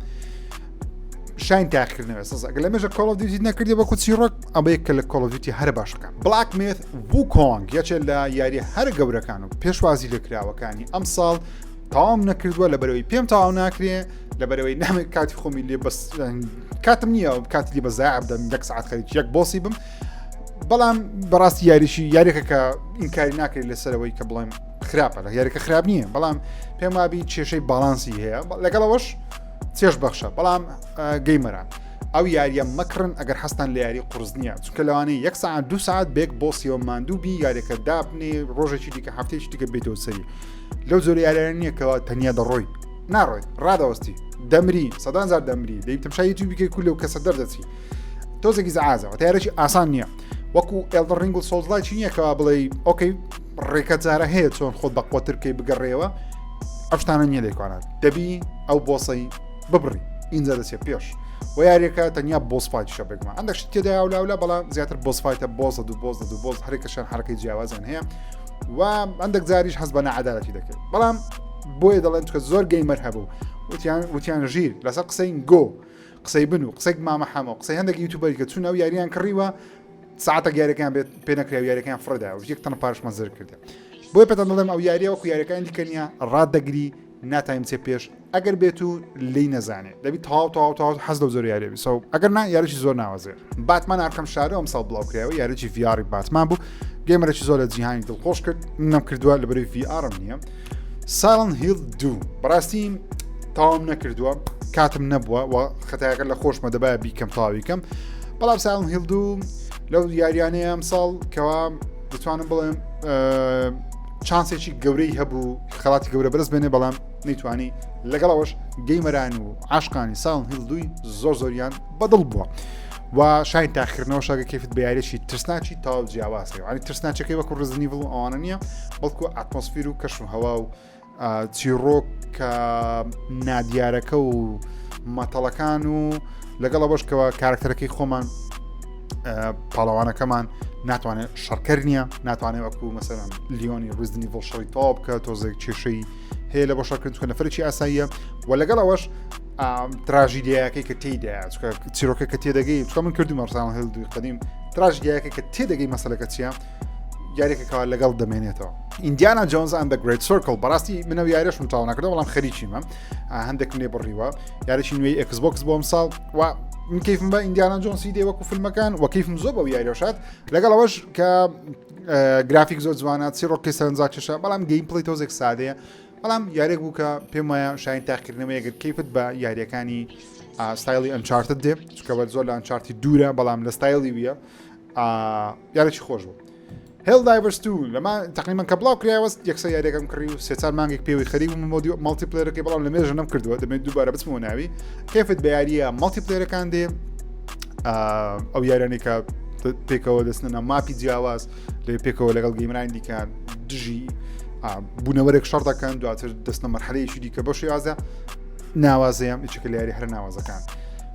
شاین تاقیکردنەوە سەزا گەر لە مێژە Call of Duty نەکردی وەکو چیرۆک ئەمە یەکە لە Call of Duty هەرە باشەکان Black Myth Wukong یەکێ لە یاری هەرە گەورەکان و پێشوازی لێکراوەکانی ئەمساڵ تەواوم نەکردووە لەبەرەوەی پێم تەواو ناکرێ لەبەرەوەی نامێت کاتی خۆمی لێ بەس کاتم نییە کاتی لێ بە زایع بدەم یەک سعات خەریکی یەک boss ی بم بەڵام بەڕاستی یاریشی یاریەکە کە ئینکاری ناکرێت لەسەرەوەی کە بڵێم خراپە لە یاریەکە خراپ نییە بەڵام پێم وابی کێشەی باڵانسی هەیە لەگەڵەوەش چێژ بەخشە بەڵام gamer ان ئەو یاریە مەکڕن ئەگەر حەزتان لە یاری قورس نییە چونکە لەوانەیە یەک ساعت دو ساعت بێک boss یەوە ماندوو بی یاریەکە دابنێ ڕۆژێکی دیکە هەفتەیەکی دیکە بێتەوە سەری لەو جۆرە یاریانە نییە کەوا تەنیا دەڕۆی ناڕۆیت ڕادەوەستی. دەمری سەدان زار دەمری دەی تەمشای یوتیوب بکەی کو لەو کەسە دەردەچی تۆزێکی زعازەوە تیارێکی ئاسان نییە وەکو Elden Ring و Souls-like نییە کەوا بڵێ okay ڕێکە جارە هەیە چۆن خۆت بە قوتر بکەی بگەڕێەوە ئەو شتانە نییە لێکوانات دەبی ئەو boss ەی ببڕی ئینجا دەچێت پێش و یاریەکە تەنیا boss fight شە بێگومان هەندێک شت تێدا ولاولا بەڵام زیاتر boss fight ە boss ە دوو boss ە دوو boss هەرێکەشان حرەکەی جیاوازیان هەیە و هەندێک جاریش حەز بە نەعادالەتی دەکرد بەڵام بۆیە دەڵێن چکە زۆر gamer هەبوو وتیان وتیان ژیر لەسەر قسەی گۆ قسەی بن و قسەی مامە حەمە قسەی هەندێک YouTuber ی کە چون ئەو یاریان کڕیوە ساعتە یاریەکان بێت پێ نەکرا یاریەکان فڕدا و یەک تەنە پارشمان زر کردە بۆیە پێتان دەڵێم ئەو یاریە وەکو یاریەکانی دیکە نییە ڕات دەگری ناتایم چێ پێش ئەگەر بێت و لی نەزانێ دەبی تەواو تەواو تەواو حەز لەو زۆر یاریە بی so ئەگەر نا یاریی زۆر ناوازێ Batman Arkham Shadow ئەم ساڵ بڵاو کرایەوە یاریی VR ی باتمان بوو gamer ێکی زۆر لە جیهانی دڵخۆش کرد نەم کردووە لە بەرەی VR م نییە Silent Hill دوو بەڕاستی تەواوم نەکردووە کاتم نەبووە و خەتایەکە لە خۆشمە دەبایە بیکەم تەواوی کەم بەڵام Silent Hill دوو لەو یاریانەیە ئەم ساڵ کەوا دەتوانم بڵێم چانسێکی گەورەی هەبوو خەڵاتی گەورە بەرز بێنێ بەڵام نەیتوانی لەگەڵەوەش gamer ان و عاشقانی Silent Hill دووی زۆر زۆریان بەدڵ بووە و شای تاخکردنەوە شاگە کەفت بە یاریێکی ترسناکی تاو جیاواز هەیە ینی ترسناچەکەی وەکو Resident Evil و ئەوانە نییە بەڵکو ئەتمۆسفیر و کەش و هەوا و چیڕۆک کە نادیارەکە و مەتەڵەکان و لەگەڵ ئەوەش کەەوە کارکتەرەکەی خۆمان پاڵەوانەکەمان ناتوانێت شەڕکەر نییە ناتوانێت وەکو مەسەرەن لیۆنی Resident Evil شەڕی تەواو بکە تۆزێک کێشەی هەیە لە بۆ شەڕکردن چونکە نەفرێکی ئاساییە و لەگەڵ ئەوەش تراژیدیاکەی کە تێیدا چکە چیرۆکە کە تێدەگەی چکە من کردومە Silent Hill دووی قەدیم تراژیدیاکە کە تێدەگەی مەسەلەکە چییە یاریەکەکەوە لەگەڵ دەمێنێتەوە Indiana Jones and the Great Circle بەڕاستی منەوە یاریشم تاو نەکردەوە بەڵام خەریکیمە هەندێکم لێ بڕیوە یاریی نوێی Xbox بۆ ساڵ و من کەیفم بە Indiana Jones ی دێ وەکو فیلمەکان وە کەیفم زۆر بەو یاریۆشات لەگەڵ ئەوەش کە گرافیک زۆر جوانە چیڕۆکی سەرنجاکێشە بەڵام gameplay تۆزێک سادەیە بەڵام یاریێک بوو کە پێم وایە شاین تاقیکردنەوە یەگەر کەیفت بە یاریەکانی ستایلی Uncharted دێ چکە زۆر لە Uncharted دوورە بەڵام لە ستایلی ویە یارێکی خۆش بوو Helldivers 2 لەما تقریبا کە بڵاو کرایەوە یەکسەر یاریەکەم کڕی و سێ چار مانگێک پێوەی خەریک بووم mode ی multiplayer ەکەی بەڵام لە مێژە نەم کردووە دەمێت دووبارە بچمەوە ناوی کەفت بە یاریە multiplayer ەکان دێ ئەو یاریانەی کە پێکەوە دەستنە map ی جیاواز لێ پێکەوە لەگەڵ gamer انی دیکە دژی بوونەوەرێک شەڕ دەکەن دواتر دەستنە مەرحەلەیەکی دیکە بۆ شێوازە ناوازەیە یەکێکە لە یاری هەرە ناوازەکان.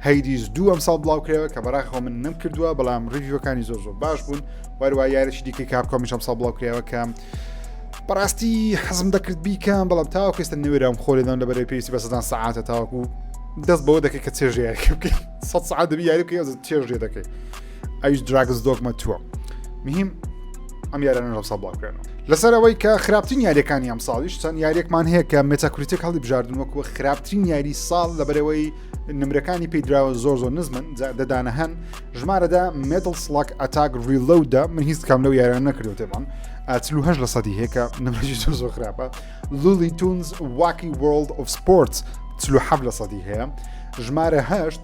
Hades دوو ئەم ساڵ بڵاو کرایەوە کە بەڕاخەوە من نەم کردووە بەڵام review ەکانی زۆر زۆر باش بوون وەروە یاریی دیکەی Capcom یش ئەم ساڵ بڵاو کرایەوە کە بەڕاستی حەزم دەکرد بیکەم بەڵام تاوەکو ئێستا نەوێرام خۆ لێدام لەبەرەی پێویستی بە سەدان سەعاتە تاوەکو دەست بەوە دەکەی کە چێژ یاریەکە بکەی 100 سەعات دەبی یاری بکەی ئەوجا چێژ لێ دەکەی ئەویش Dragon's Dogma two ە مهم ئەم یارانە لەم ساڵ بڵاو کرانەوە لەسەر ئەوەی کە خراپترین یاریەکانی ئەم ساڵیش چەند یاریەکمان هەیە کە Metacritic هەڵی بژاردن وەکو خراپترین یاری ساڵ لەبەرەوەی نمرەکانی پێدراوە زۆر زۆر نزمن دەدانە هەن ژمارەدا Metal Slug Attack Reloaded ە من هیچ کام لەو یاریان نەکردو تێبان 48 لە سەدی هەیە کە نمرەی زۆر زۆر خراپە Looney Tunes Wacky World of Sports 47 لە سەدی هەیە ژمارە هەشت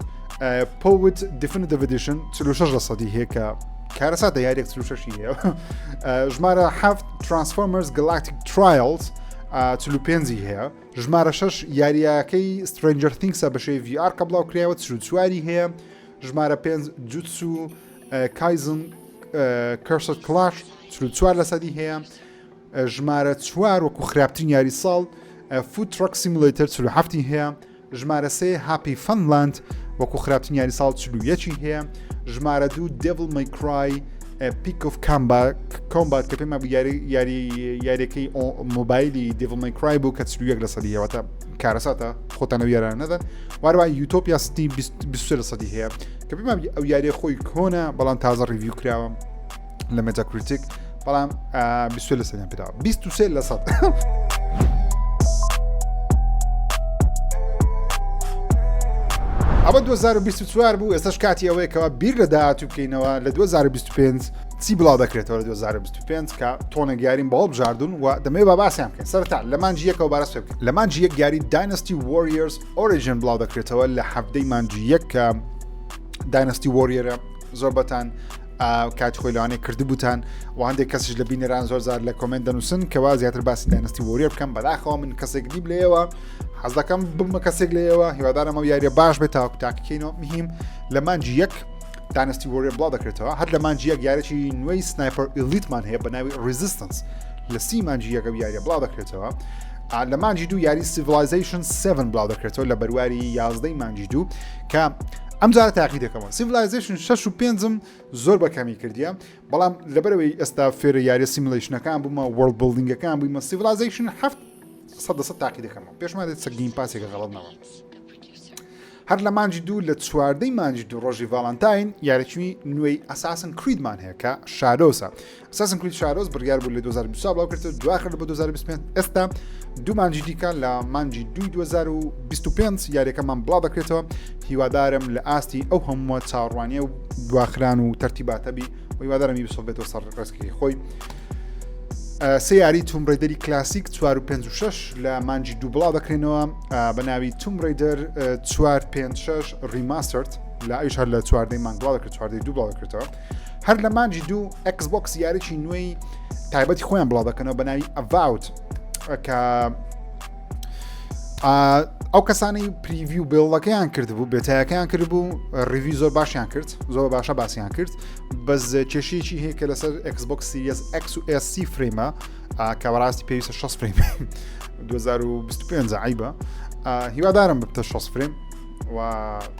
Poet Definitive Edition 46 لە سەدی هەیە کە کارەساتە یاریێک 46 هەیە ژمارە هەفت Transformers Galactic Trials 45 هەیە ژمارە شەش یارییەکەی Stranger Things ە بە شێوەی VR کە بڵاو کرایەوە 44ی هەیە ژمارە پێنج Jujutsu Kaisen Cursed Clash 44 لەسەدی هەیە ژمارە چوار وەکو خراپترین یاری ساڵ Food Truck Simulator 47 هەیە ژمارە سێ Happy Fun Land وەکو خراپترین یاری ساڵ 41 هەیە ژمارە دوو Devil May Cry Peak of Combat کە پێما یاری یاری یاریەکەی مۆبایلی Devil May Cry بوو کە 41 لە سەدی هەیەوەتە کارەساتە خۆتان ئەو یارانە نەدەن واروە Utopia City 23 لە سەدی هەیە کە پێما ئەو یاریە خۆی کۆنە بەڵام تازە review کراوە لە Metacritic بەڵام 23 لە سەدیان پێداوە 23 لە سەد. ئەوە 2024 بوو ئێستاش کاتی ئەوەیە کەوا بیر لە داهاتوو بکەینەوە لە 2025 چی بڵاو دەکرێتەوە لە 2025 کە تۆنێک یاریم بەڵ بژاردون و دەمەوێت با باسیان بکەین سەرەتا لە مانگی یەکەوە بارەس پێ بکەین لە مانگی یەک یاری Dynasty Warriors Origin بڵاو دەکرێتەوە لە حەفتەی مانگی یەک کە Dynasty Warrior ە زۆربەتان کاتی خۆی لەوانەیە کردبووتان و هەندێک کەسیش لە بینەران زۆر زار لە comment دەنووسن کەوا زیاتر باسی Dynasty Warrior بکەم بەداخەوە من کەسێک نیم لێەوە. حەز دەکەم ببمە کەسێک لێەوە هیوادارم ئەو یاریە باش بێت تاوەکو تاقیکەینەوە مهم لە مانجی یەک Dynasty Warrior بڵاو دەکرێتەوە هەر لە مانجی یەک یارێکی نوێی Sniper Elite مان هەیە بە ناوی Resistance لە سی مانجی یەکە یاریە بڵاو دەکرێتەوە لە مانجی دوو یاری Civilization 7 بڵاو دەکرێتەوە لە بەرواری یازدەی مانجی دوو کە ئەم جارە تاقی دەکەمەوە Civilization 6 و پێنجم زۆر بە کەمی کردیە بەڵام لەبەرەوەی ئێستا فێرە یاریە simulation ەکان بوومە world building ەکان بوویمە Civilization هەفت سەد تاقی دەکەمەوە پێشما دێت سە Game Pass ێکە غەڵت نەوە هەر لە مانجی دوو لە چواردەی مانجی دوو ڕۆژی ڤالانتاین یاریی نوێی Assassin's Creed مان هەیە کە Shadows ە. Assassin's Creed Shadows بڕیار بوو لە 2024 بڵاو کردەوە دواخرد بۆ 2025 ئێستا دوو مانجی دیکە لە مانجی دووی 2025 یاریەکەمان بڵاو دەکرێتەوە هیوادارم لە ئاستی ئەو هەمووە چاوەڕوانیە و دواخران و تەرتیباتەبی و هیوادارم Ubisoft بێتەوە سەر ڕێسکەکەی خۆی. سێ یاری Tomb Raider ی کلاسیک 4 و 5 و 6 لە مانجی دوو بڵاو دەکرێنەوە بە ناوی Tomb Raider 4 5 6 Remastered لە ئەویش هەر لە چواردەی مانگ بڵاو دەکرێت چواردەی دوو بڵاو دەکرێتەوە هەر لە مانجی دوو Xbox یاریی نوێی تایبەتی خۆیان بڵاو دەکەنەوە بە ناوی Avowed کە ئەو کەسانی preview build ەکەیان کردبوو beta یەکەیان کردبوو review زۆر باشیان کرد زۆر باشە باسییان کرد بەس کێشەیەکی هەیە کە لەسەر Xbox Series X و S سی frame ە کە بەڕاستی پێویستە 60 frame 2025 عیبە هیوادارم ببتە 60 frame و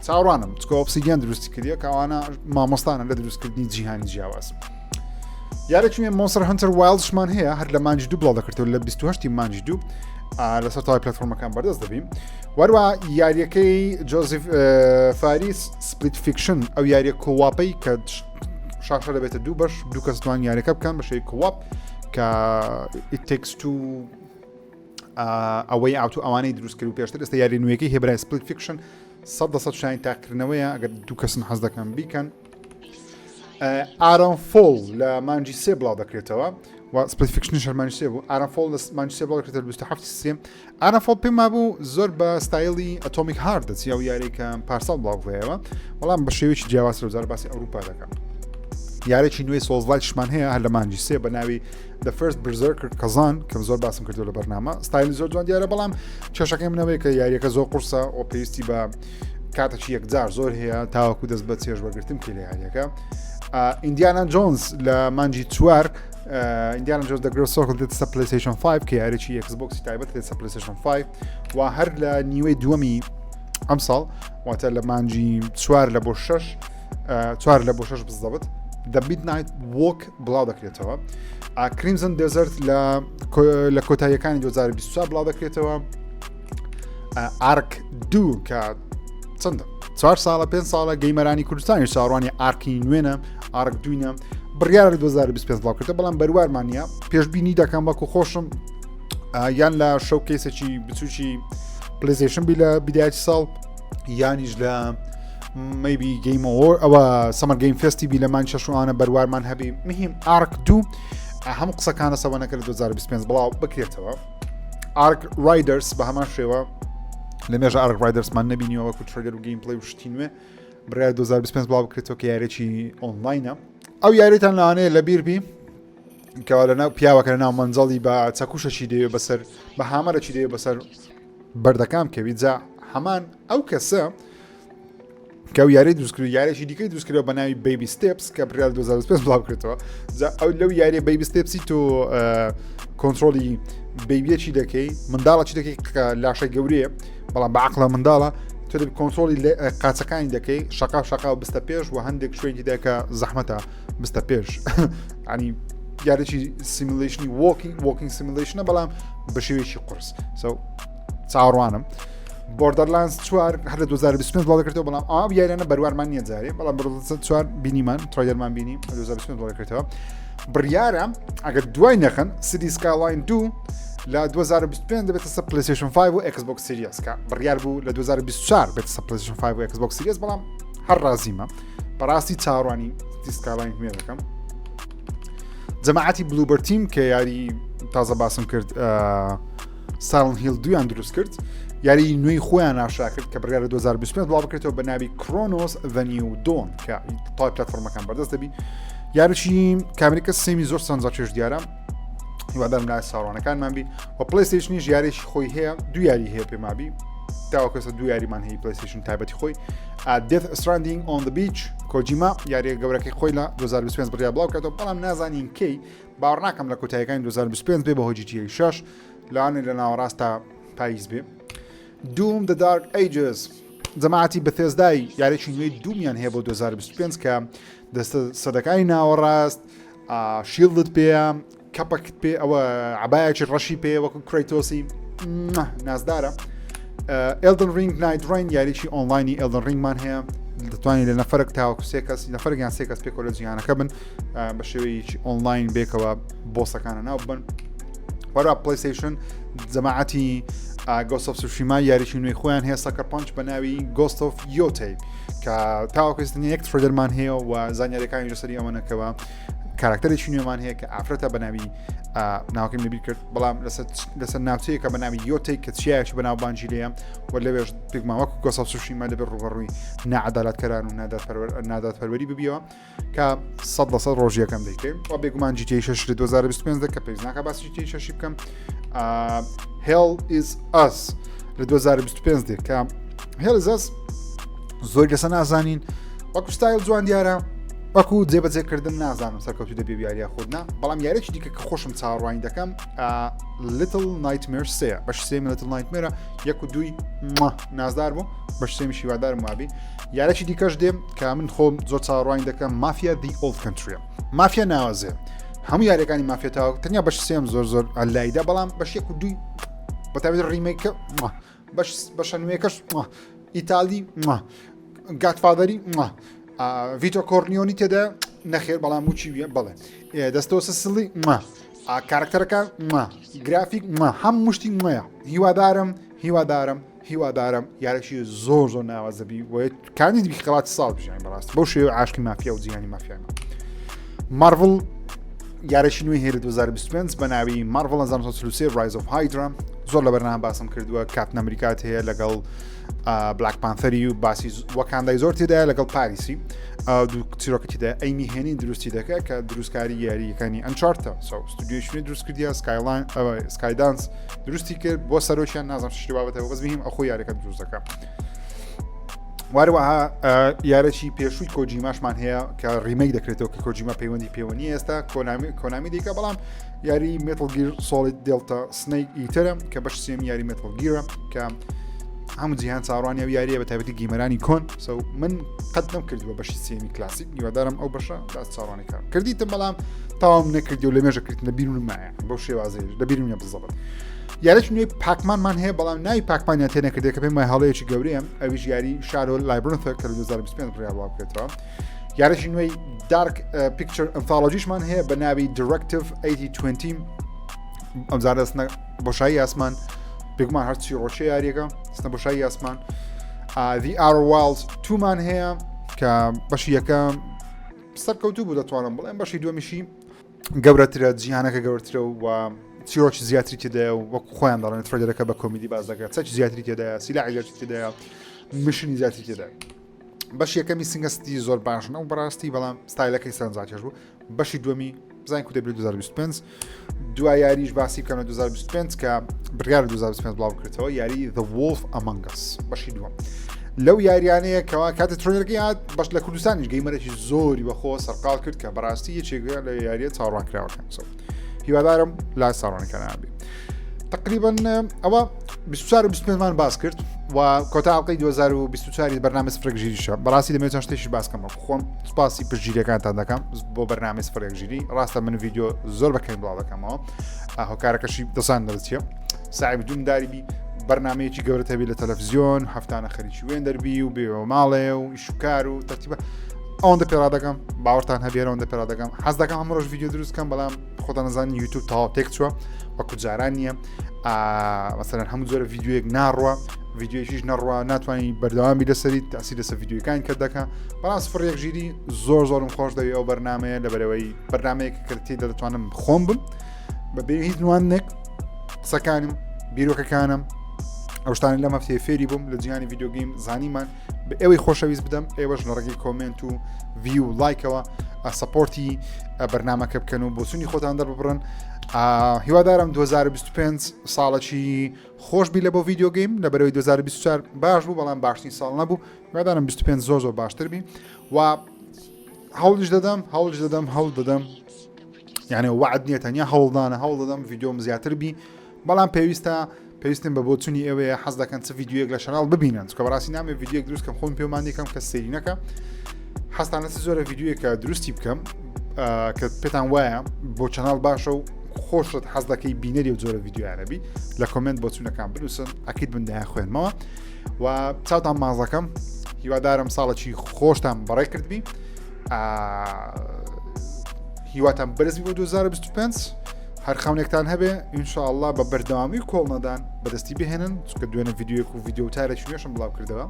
چاوەڕوانم چکە Obsidian دروستی کردیە کەوانە مامۆستانە لە دروستکردنی جیهانی جیاواز. یارێکی Monster Hunter Wilds شمان هەیە هەر لە مانجی دوو بڵاو دەکرێتەوە لە 28 مانجی دوو لەسەر تەواوی پلتفۆرمەکان بەردەست دەبین وەروە یاریەکەی Josef Fares Split Fiction ئەو یاریە co-op ەی کە شاشە دەبێتە دوو بەش دوو کەس توان یاریەکە بکەن بە شێوەی co-op کە It Takes Two ئەوەی Out و ئەوانەی دروست کرد و پێشتر ئێستا یاری نوێیەکەی هێبرای Split Fiction سە دە سەد شایانی تاقیکردنەوەیە ئەگەر دوو کەسن حەز دەکەن بیکەن Arenfall لە مانجی سێ بڵاو دەکرێتەوە و Split Fiction ی شەرمانی سێ بوو Arenfall لە مانجی سێ بڵاو دەکرێتەوە 27 سێ Arenfall پێم وابوو زۆر بە ستایلی Atomic Heart دەچی ئەو یاری کە پارساڵ بڵاو بوویەوە بەڵام بە شێوەیەکی جیاواز لەو جار باسی ئەوروپا دەکەم یارێکی نوێی Souls-like شمان هەیە هەر لە مانجی سێ بە ناوی The First Berserker Khazan کە زۆر باسم کردو لە بەرنامە ستایلی زۆر جوان دیارە بەڵام کێشەکەی منەوەی کە یاریەکە زۆر قورسە و پێویستی بە کاتێکی یەکجار زۆر هەیە تاوەکو دەست بە چێژ وەرگتن بکەی لە یاریەکە Indiana Jones لە مانجی چوار Indiana Jones The Great Circle دێتە سەر PlayStation 5 کە یاریی Xbox ی تایبەت دێتە PlayStation 5 و هەر لە نیوەی دووەمی ئەمساڵ واتە لە مانجی چوار لە بۆ شەش چوار لە بۆ شەش بزدەبت The Midnight Walk بڵاو دەکرێتەوە Crimson Desert لە کۆتاییەکانی 2024 بڵاو دەکرێتەوە ARK دوو کە چەندە چوار ساڵە پێ ساڵە gamer انی کوردستانی چاوەڕوانی ARK ی نوێنە ARK دوینە بڕیارە 2025 بڵاو کردە بەڵام بەروارمان نییە پێشببینی دەکەم وەکو خۆشم یان لە showcase ێکی بچوکی PlayStation بی لە بدایەتی ساڵ یانیش لە maybe Game Award ئەوە Summer Game Fest ی بی لە مان شەشوانە بەروارمان هەبی مهم ARK دوو هەموو قسەکانە سەوەنەکە لە 2025 بڵاو بکرێتەوە ARK Raiders بە هەمان شێوە لە مێژە ARK Raiders مان نبینیەوە وەکو trailer و gameplay و شتی نوێ بڕیار 2025 بڵاو بکرێتەوە کە یاریی ئۆنلاینە ئەو یاریتان لەوانەیە لەبیر بی کەوا لە ناو پیاوەکە لە ناو مەنجەڵی بە چەکوشەکی دەوێ بەسەر بە hammer ەکی دەوێ بەسەر بەردەکان کەوی جا هەمان ئەو کەسە کە ئەو یاری دروستکرد یارێکی دیکەی دروستکرەوە بە ناوی Baby Steps کە بڕیار 2025 بڵاو کردەوە جا ئەو لەو یاری Baby Steps ی تۆ کۆنترۆڵی baby یەکی دەکەی منداڵەکی دەکەی کە لاشە گەورەیە بەڵام بە عقلە منداڵە تۆ دەبی کۆنترۆڵی قاچەکانی دەکەی شقا شقا و بستە پێش و هەندێک شوێنی دەکە زەحمەتە بستە پێش ینی یاریی simulation ی walking walking simulation ە بەڵام بە شێوەیەکی قرس so چاوەڕوانم Borderlands چوار هەر لە 2025 بڵاو دەکرێتەوە بەڵام ئەو یاریانە بەروارمان نییە جارێ بەڵام Borderlands چوار بینیمان trailer مان بینی 2025 بڵاو دەکرێتەوە بڕیارە ئەگەر دوای نەخەن Cities Skylines 2 لە 2025 دەبێتە سەر PlayStation 5 و Xbox Series کە بڕیار بوو لە 2024 بێتە سەر PlayStation 5 و Xbox Series بەڵام هەر ڕازیمە بەڕاستی چاوەڕوانی Cities Skylines نوێ دەکەم جەماعەتی Bloober Team کە یاری تازە باسم کرد Silent Hill دویان دروست کرد یاری نوێی خۆیان ئاشکرا کرد کە بڕیارە 2025 بڵاو بکرێتەوە بە ناوی Cronos The New Dawn کە تای پلتفۆرمەکان بەردەست دەبی یاریی کامریکە سێمی زۆر سەنجاکێش دیارە. هیوادارم لای ساڕوانەکانمان بی و PlayStation یش یاریی خۆی هەیە دوو یاری هەیە پێمابی تاوەکەسە دوو یاریمان هەیە PlayStation تایبەتی خۆی Death Stranding on the Beach کۆجیما یاریە گەورەکەی خۆی لە 2025 بڕیا بڵاو کاتەوە بەڵام نازانین کەی باوەڕ ناکەم لە کۆتایەکانی 2025 بێ بە GTA 6 لەوانێ لە ناوەڕاستە پاییز بێ Doom The Dark Ages جەماعەتی Bethesda ی یاریی نوێی Doom یان هەیە بۆ 2025 کە دەستە سەدەکانی ناوەڕاست shield ت پێیە کەپەکت پێ ئەوە عبایەکی ڕەشی پێ وەکو Kratos ی نازدارە Elden Ring Nightreign یاریی ئۆنلاینی Elden Ring مان هەیە دەتوانین لە نەفرەك تاوەکو سێ کەس نەفرەك یان سێ کەس پێکەوە لە جیهانەکە بن بە شێوەیەکی ئۆنلاین بێکەوە boss ەکانە ناو بن وەرا PlayStation جەماعەتی Ghost of Tsushima یاریی نوێی خۆیان هەیە Sucker Punch بە ناوی Ghost of Yotei کە تاوەکو ئێستا یەک trailer مان هەیە و زانیاریەکانی لەسەری ئەوەنەکەوە کاراکتەرێکی نوێمان هەیە کە ئافرەتە بە ناوی ناوەکەم لەبیر کرد بەڵام لەسەر ناوچەیە کە بە ناوی یۆتەی کە چیایەکی بە ناوبانجی لێیە و لەوێش پێکمان وەکو Ghost of Tsushima دەبێت ڕوبەڕووی نەعەدالەتکەران و نادادپەروەری ببیەوە کە سە لە سەد ڕۆژ یەکەم دەیکەین و بێگومان GTA 6 لە 2025 کە پێویست ناکە باسی GTA 6 بکەم Hell is Us لە 2025 دێت کە Hell is Us زۆر لەسە نازانین وەکو ستایل جوان دیارە وەکو جێبەجێکردن نازانم سەرکەوتو دەبێ یاریە خودنا بەڵام یارێکی دیکە کە خۆشم چاوەڕوانی دەکەم Little Nightmares سێ بەش سێ Little Nightmare ە یەک و دووی نازدار بوو بەش سێمی هیوادارم وابی یارێکی دیکەش دێم کە من خۆم زۆر چاوەڕوانی دەکەم Mafia The Old Country ە مافیا ناوازێ هەموو یاریەکانی مافیا تاوە تەنیا بەش سێم زۆر زۆر ئەلایدا بەڵام بەش یەک و دووی بەتابێت remake ە بەش بەشە نوێکەش ئیتالی Godfather ی ڤیتۆ کۆرنیۆنی تێدا نەخێر بەڵام وچی بەڵێ دەستەوە سسڵی کارکتەرەکان گرافیک هەم مشتی مەیە هیوادارم هیوادارم هیوادارم یارێکی زۆر زۆر ناوازەبی و کاندید بی خەڵاتی ساڵ بژیان بەڕاست بەو شێوە عاشقی مافیا و جیهانی مافیانە Marvel یارێکی نوێی هەیە لە 2025 بە ناوی Marvel 1943 Rise of Hydra زۆر لە بەرنامە باسم کردووە Captain America ت هەیە لەگەڵ Black Panther ی و باسی وەکاندای زۆر تێدایە لەگەڵ پاریسی دوو چیرۆکە تێدا Amy Hennig دروستی دەکە کە دروستکاری یاریەکانی Uncharted ە ستودیۆی دروست کردیا Skyline Skydance دروستی کرد بۆ سەرۆکیان نازم شتی بابەتەوە بەس مهم ئەخۆ یاریەکە دروست دەکە واروەها یارەی پێشووی کۆجیماشمان هەیە کە remake دەکرێتەوە کە کۆجیما پەیوەندی پێوە نیە ئێستا کۆنامی کۆنامی دیکە بەڵام یاری Metal Gear Solid Delta Snake Eater ە کە بەش سێم یاری Metal Gear ە کە هەموو جیهان چاڕوانی ئەو یاریە بە تایبەتی gamer انی کۆن so من قەت نەم کردووە بەشی سێمی کلاسیک هیوادارم ئەو بەشە داست چاڕوانی کار کردیتم بەڵام تەواوم نەکردی و لە مێژە کردن لە بیرم مایە بەو شێوازەیە لە بیرم نیە بزەبت یاریی نوێی Pac-Man مان هەیە بەڵام ناوی Pac-Man یان تێ نەکردێت کە پێم وایە هەڵەیەکی گەورەیە ئەویش یاری Shadow Labyrinth ە کە لە 2025 بڕیار بڵاو بکرێتەوە یاریی نوێی Dark Pictures Anthology شمان هەیە بە ناوی Directive 8020 ئەمجارە دەستنە بۆشایی ئاسمان بێگومان هەرچی ڕۆشە یاریەکە دەستنە بۆشایی ئاسمان The Outer Wilds two مان هەیە کە بەشی یەکەم سەرکەوتوو بوو دەتوانم بڵێم بەشی دووەمیشی گەورەترە جیهانەکە گەورەترە و چیرۆکی زیاتری تێدایە و وەک خۆیان دەڵێن trailer ەکە بە کۆمیدی باز دەکات چەکی زیاتری تێدایە سیلاحی زیاتری تێدایە mission ی زیاتری تێدایە بەش یەکەمی Sinking City زۆر باشن ئەو بەڕاستی بەڵام ستایلەکەی سەرنجڕاکێش بوو بەشی دووەمی بزانین کو دەبێت 2025 دوا یاریش باسی بکەم لە 2025 کە بڕیار 2025 بڵاو بکرێتەوە یاری The Wolf Among Us بەشی دووەم لەو یاریانەیە کەوا کاتە trailer ەکەی هات بەش لە کوردستانیش gamer ێکی زۆری بەخۆ سەرقاڵ کرد کە بەڕاستی یەکێکە لە یاریە چاوەڕوانکراوەکان so هیوادارم لا چاوەڕوانەکان بێ تقریبا ئەوە 24 و 25 مان باس کرد و کۆتا ئەڵقەی 2024 بەرنامە سفرێک ژیریشە بەڕاستی دەمەوێت چەند شتێکیش باس کەم خۆم سپاسی پشتگیریەکانتان دەکەم بۆ بەرنامەی سفرێک ژیری ڕاستە من ڤیدیۆ زۆر بەکەین بڵاو دەکەمەوە هۆکارەکەشی دەزان دەرچیە ساعب دوم داریبی بەرنمەیەکی گەورە تەبی لە تەلەفزیۆن هەفتانە خەریکی وێن دەربی و بێەوە ماڵێ و ئیشوکار و تەرتیبە ئەوەندە پێرا دەکەم باوەڕتان هەبێرە ئەوەندە پێرا دەکەم حەز دەکەم هەموو ڕۆژ ڤیدیۆ دروست کەم بەڵام خۆتان نەزانین یوتیوب تەواو تێک چووە وەکو جاران نییە مەسەلەن هەموو جۆرە ڤیدیۆیەک ناڕوە ڤیدیۆیەکیش نەڕوە ناتوانانی بەردەوامی لەسەری تاسی لەسەر ڤیدیۆکان کە دەکە بەڵام سفر یەک ژیری زۆر زۆرم خۆش دەوێ ئەو بەرنمەیە لە بەرەوەی بەرنمەیەک کرتی دەتوانم خۆم بم بەبێ هیچ نوانێک قسەکانم بیرۆکەکانم ئەو شتانە لەم هەفتەیە فێری بووم لە جیهانی video game زانیمان بە ئێوەی خۆشەویست بدەم ئێوەش لە ڕێگەی comment و view و like ەوە support ی بەرنمەکە بکەن و بۆچوونی خۆتان دەرببڕن. هیوادارم 2025 ساڵەکی خۆش بی لە بۆ video game لە بەرەوەی 2024 باش بوو بەڵام باشترین ساڵ نەبوو هیوادارم 25 زۆر زۆر باشتر بی و هەوڵیش دەدەم هەوڵیش دەدەم هەوڵ دەدەم یعنی وعد نییە تەنیا هەوڵدانە هەوڵ دەدەم ڤیددیۆم زیاتر بی بەڵام پێویستە پێویستم بە بۆچونی ئێوەیە حەز دەکەن چ ڤیددیوەک لە channel ببینن چکە بەڕاستی نامێ ڤیددیوەک دروست کەم خۆم پێمانی کەم کە سەیری نەکە حەستانە چ زۆرە ڤیددیوەکە دروستی بکەم کە پێتان وایە بۆ channel باشە و خۆشت حەز دەکەی بینەری و جۆرە ڤیددیویانە بی لە comment بۆچونەکان بنووسن ئەکید من دایان خوێنمەوە و چاوتان مازەکەم هیوادارم ساڵێکی خۆشتان بەڕێ کردبی هیواتان بەرزی بۆ 2025 هەر خەونێکتان هەبێ ئینشاءله بە بەردەوامی کۆڵنەدان بەدەستی بهێنن چکە دوێنە ڤیددیوەک و ڤیددیو تارێکی نوێشم بڵاو کردەوە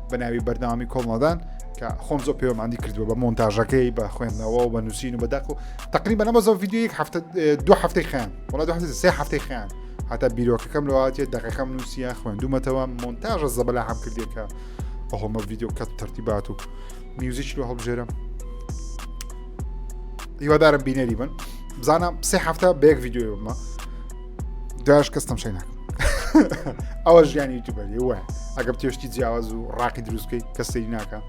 بە ناوی بەردەوامی کۆڵنەدان کە خۆم زۆر پێوەماندی کردووە بە مۆنتاژەکەی بە خوێندنەوە و بە نووسین و بە داق و تقریبا نەمە زۆر ڤیددیویەک هەفتە دو هەفتەی خیان وڵا دو هەفتە سێ هەفتەی خیان هەتا بیرۆکەکەم لەواتێ دەقەکەم نووسە خوێندومەتەوە مۆنتاژە زەبەلا هەم کردێکە ئەهۆمە ڤیددیو کە تەرتیبات و میوزیکی لۆ هەڵبژێرم هیوادارم بینەری بن بزانە سێ هەفتە بە یەک ڤیددیو بمە داش کەس تەمشای ناکەم ئەوە ژیانی یوتیوبەری وایە ئەگە بتێشتی جیاواز و ڕاقی دروست بکەیت کەس سەیری ناکە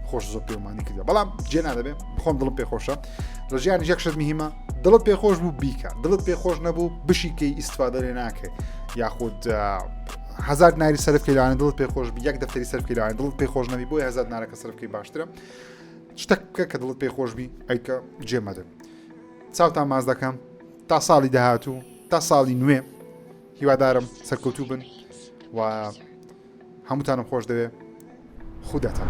خۆش زۆر پێمانی کردە بەڵام جێ نادەبێ خۆم دڵم پێخۆشە لە ژیانی یەک شت مهمە دڵت پێخۆش بوو بیکە دڵت پێخۆش نەبوو بشیکەی ئیسفادە لێ ناکەی یاخود هزار ناری سەرف کەی دڵت پێخۆش بی یەک دەفتەری سەرف کەی دڵت پێخۆش نەبی بۆی هزار نارەکە سەرف کەی باشترە شتەک بکە کە دڵت پێخۆش بی ئەیکە جێ مەدە چاوتان ماز دەکەم تا ساڵی داهاتوو تا ساڵی نوێ هیوادارم سەرکەوتوو بن و هەمووتانم خۆش دەوێ خوداتان.